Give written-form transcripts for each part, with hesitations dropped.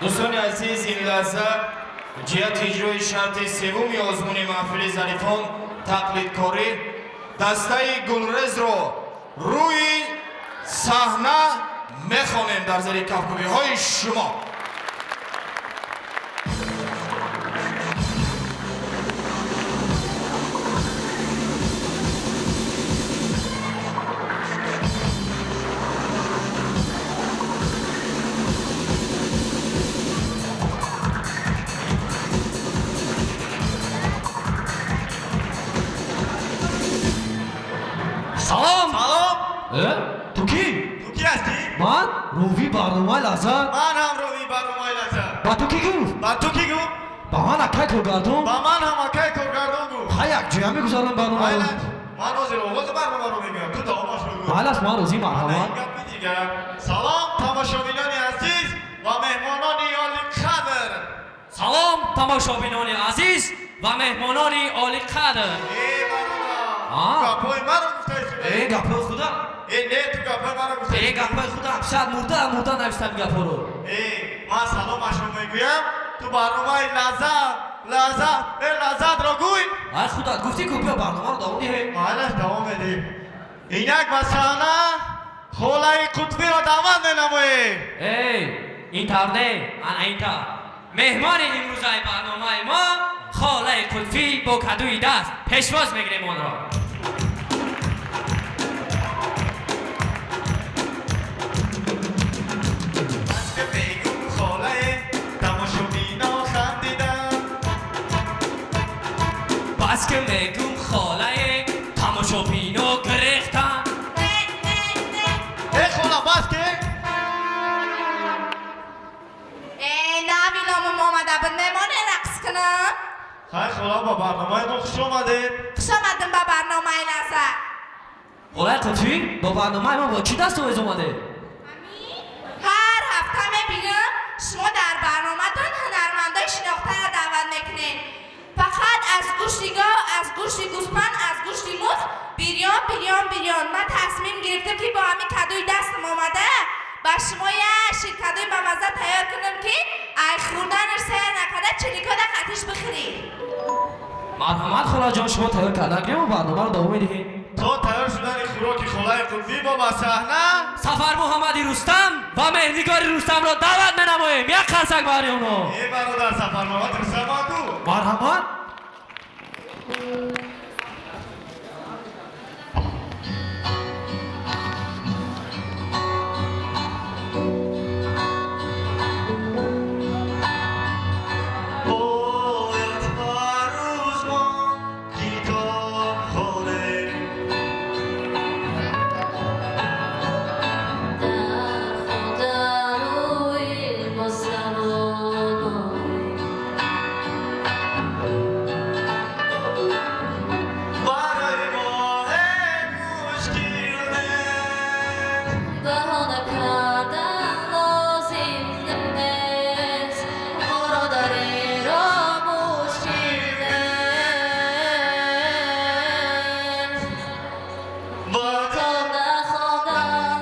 Дӯстони азиз, ин лаҳза ҷиҳати иҷрои шарти севуми озмуни маҳфили зарифон тақлидкорӣ дастаи Гулрезро рӯи саҳна мехонем дар зери кафкӯбиҳои шумо. Салом! Салом! Э? Ту кӣ? Ту кӣ ҳастӣ? Ман ровии барномаи Лаззат. Ман ҳам ровии барномаи Лаззат. Ба ту кӣ гуфт? Ба ту кӣ гуфт? Ба ман акай коргардон. Ба ман ҳам акай коргардон гуфт. Ха, якҷоя мегузарам барномаро. Майлаш, ман ҳозир оғози барномаро мегӯям, ту давомашро гӯ. Майлаш, ман розӣ, Ана марҳамат. ин гапи дигар. Салом, тамошобинони азиз ва меҳмонони олиқадр. Салом, тамошобинони азиз ва меҳмонони олиқадр. Э, бародар, А? ту гапҳои маро гуфтаи шуда. Э, гапҳои худам. Э, не, ту гапҳои маро гуфтаи. Э, гапҳои худам. Шояд мурда мурда навиштам гапҳоро. Э, ман саломашро мегӯям, ту барномаи Лаззат, Лаззат, э, Лаззатро гӯй. Ай, худат гуфтӣ ку, биё барномаро давом диҳем. Майлаш, давом медиҳем. Инак ба саҳна холаи Қутбиро даъват менамоем. Эй, ин тавр не, ана ин тавр. Меҳмони имрӯзаи барномаи мо холаи Қутфӣ бо кадуи даст пешвоз мегирем онро. Баске мегум холае, тамошобино хандиданд. Бас ки мегум холае, тамошобино гирехтанд. Не, не, не. Э, хола, бас ке. Э, навиломам омада буд, мемоне рақс кунам? Хай, хола, ба барномаи мо хуш омадед. Хуш омадем ба барномаи Лаззат. Холаи Қутфӣ, бо барномаи мо бо чӣ дастовез омадед? Ҳар ҳафта мебинам, шумо дар барноматон ҳунармандои шинохтаро даъват мекунед. Фақат аз гӯшти гов, аз гӯшти гӯспанд, аз гӯшти мурғ бирён, бирён, бирён. Ман тасмим гирифтам, ки бо ҳамин кадуи дастам омада ба шумо як ширкадуи бамазза тайёр кунам, ки ай хӯрданаш сер накарда чиликода қатиш бихӯрӣ. Марҳамат, холаҷон, шумо тайёр карда гирем ва барномаро давом медиҳем. То тайёр шудани хӯроки холаи Қутбӣ мо ба саҳна Сафар Муҳаммади Рустам ва Меҳрнигори Рустамро даъват менамоем. Як қарсак барои онҳо. Э, бародар, Сафармуҳаммад Рустам ку. Марҳамат. Бояд ҳар рӯз мо китоб хонем. Дар хударӯи мусалмонон. Барои мо ҳеҷ мушкил нест. Баҳона кардан лозим нест, моро дар ин роҳ мушкил нест. Китоб нахондан,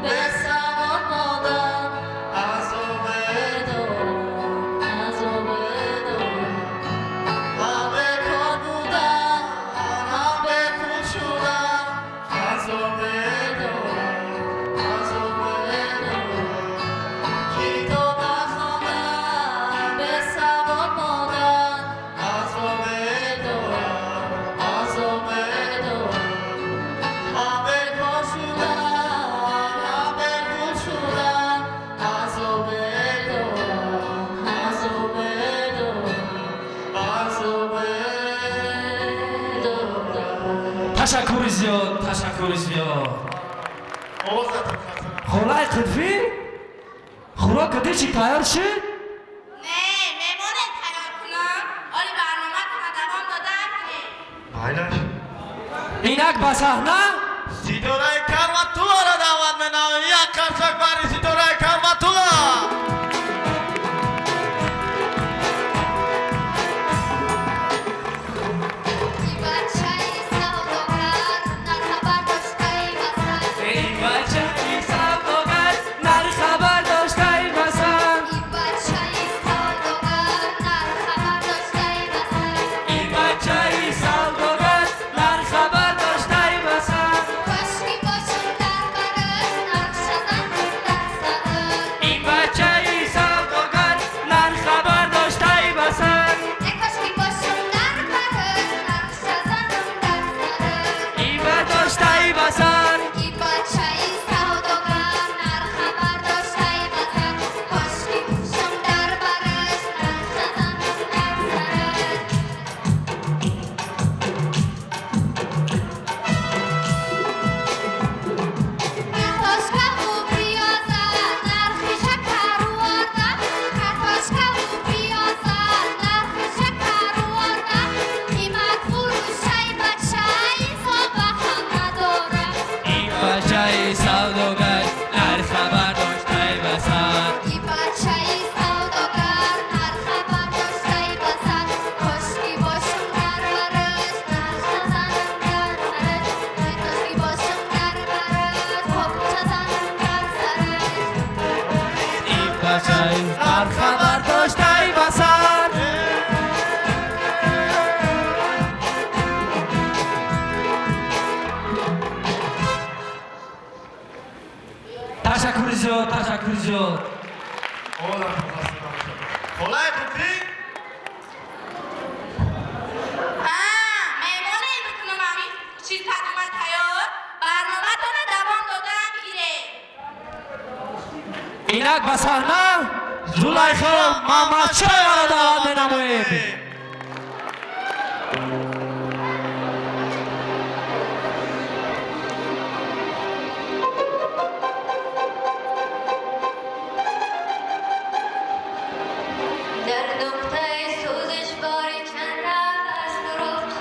бесавод мондан Азобе дорам, азобе дорам. Ҳам Бекор будан, ҳам бепул шудан азобе дорам, азобе дорам. Китоб Китоб нахондан, бесавод мондан азобе дорам, азобе дорам. Ҳам Бекор шудан, ҳам бепул шудан азобе дорам, азобе дорам, азобе дорам. Ташаккури зиёд, ташаккури зиёд. Овозатон хаста. Холаи Қутфӣ, хӯрок кадӣ чӣ тайёр шуд? Не, мемоне тайёр кунам? Оли барноматона давом додам ки. Майлаш. Инак ба саҳна Ситораи Карматуллоро даъват менамоем. Як қарсак бари Ситораи Карматулло. Бачаи савдогар нар хабар доштаи масал. Эй бачаи савдогар нар хабар доштаи масал. Ин бачаи Бачаи нархабар доштаи басар. Ташаккури зиёд, ташаккури зиёд. Холаи Қутбӣ. Ҳа, меҳмоне бикунам, ами чиз кадума тайёр, барноматона давом додан гирем. Инак ба саҳна Зулайхо Мамадшоеваро даъват менамоем. Дар нуқтаи сӯзишвори чанд нафас фурӯш,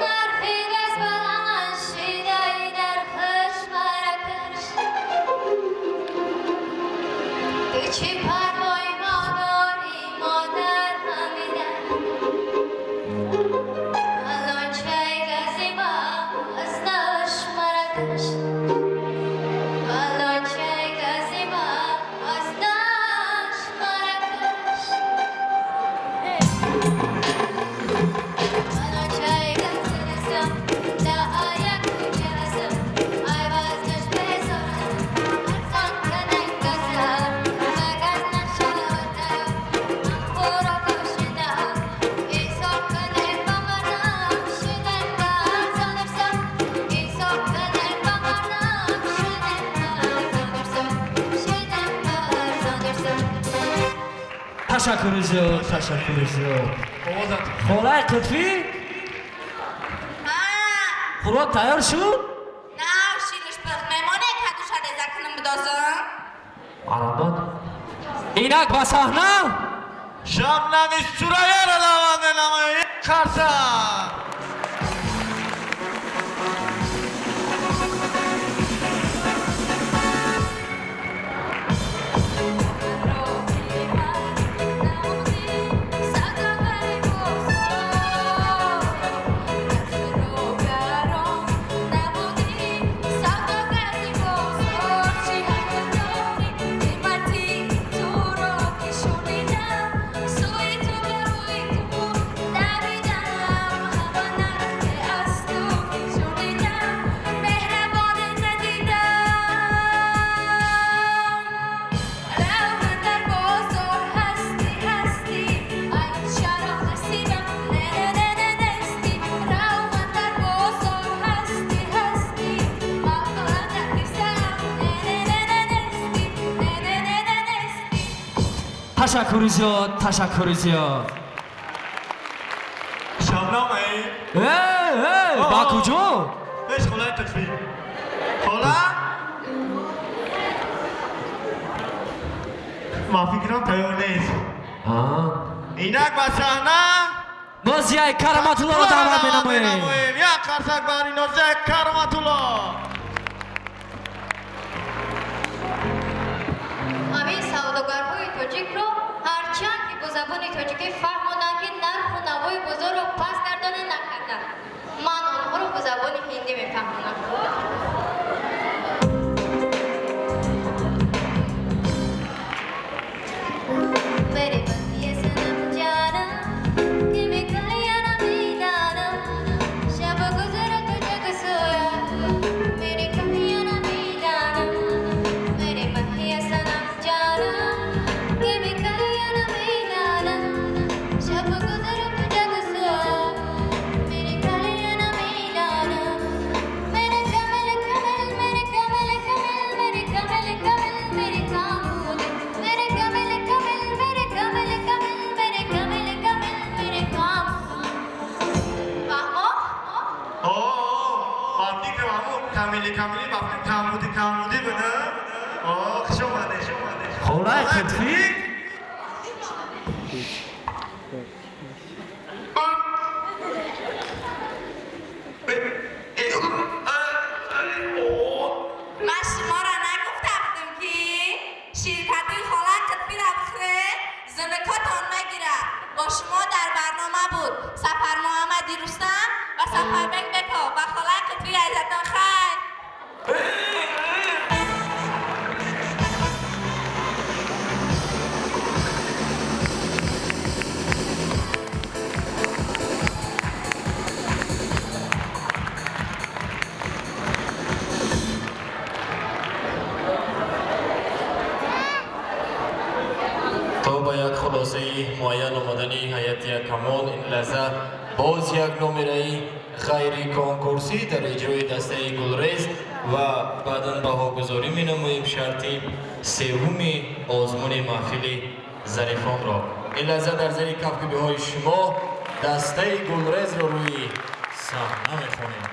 нархи газ баланд шидаи нархаш маракаш. Ту чӣ парвои мо дорӣ, модар ҳамида? Балончаи гази ма аз наш маракаш, Балончаи гази ма аз наш маракаш, Балончаи гази расам да як кӯчасам, айвазнаш безорам, арзон кунен газам, ба газ нашавадам, ман хӯро кошидам, ҳисоб кунен ба манам, шудем ба арзонарсам, ҳисоб кунен ба манам, шудем ба арзонарсам, шудем ба арзонарсам. Ташаккури зиёд, ташаккури зиёд. Овозат. Холаи Қутбӣ, Ҳа, хӯрок тайёр шуд? Нав шириш пухт, меҳмоне кадуша реза кунам бидозам. Марҳамат. Инак ба саҳна Шабнами Сурайяро даъват менамоем. Қарсак. Меҳрабона надидам. Равған дар бозор ҳастӣ, ҳастӣ, ай чароғ насибам не, не, не, не, нестӣ. Равған дар бозор ҳастӣ, ҳастӣ, ақлан дар кисаам не, не, не, не, нестӣ, не, не, не, не, нестӣ. Ташаккури зиёд, ташаккури зиёд. Шабнам ай. Э, э, ба куҷо? Пеш холаи Қутбӣ. Хола? Ман фикрам тайёр нест. Инак ба саҳна Нозияи Кароматуллоро даъват менамоем. Як қарсак бари Нозияи Кароматулло. Ҳамин савдогарҳои тоҷикро ҳарчанд ки бо забони тоҷикӣ фаҳмонанд, ки нарху навои бозорро паст гардона, накарданд. Ман онҳоро бо забони ҳиндӣ мефаҳмонам. मेरे बंदिए सनम जानम कि मैं कलियां न दानम, शब गुजरा तो जग सोया, मेरे कलियां न दानम, मेरे बंदिए सनम जानम कि मैं कलियां न दानम, शब गुजरा तो जग सोया, मेरे कलियां न दानम, मेरे कमल कमल, मेरे कमल कमल, मेरे कमल कमल, मेरे कामूद, मेरे कमल कमल, मेरे कमल कमल, मेरे कमल कमल, मेरे कामूद. Фаҳмо? О, ба фикрам ҳамун камили камили, ба фикр камуди камуди буда. О, хуш омадед. Холаи Қутбӣ. Ман шуморо нагуфта будам, ки ширкати хола Қутбиро бихӯред, зинакотон мегирад. Бо шумо дар барнома буд Сафар Муҳаммади Рустам ва Сафарбек Беков ва холаи Қутби. Азатон хайр. Ба як хулосаи муайян омадани ҳайати ҳакамон, ин лаҳза боз як номераи ғайриконкурсӣ дар иҷрои дастаи Гулрез ва баъдан баҳогузорӣ менамоем шарти севуми озмуни маҳфили зарифонро. Ин лаҳза дар зери кафкӯбиҳои шумо дастаи Гулрезро рӯи саҳна мехонем.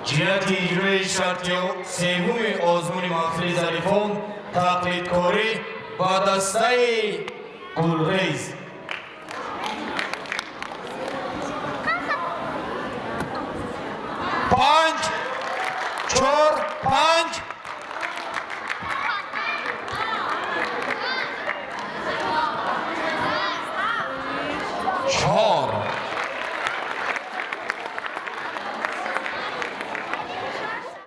Ҷиҳати иҷрои шарти севуми озмуни маҳфили зарифон тақлидкорӣ ба дастаи Гулрез. 5, 4, 5.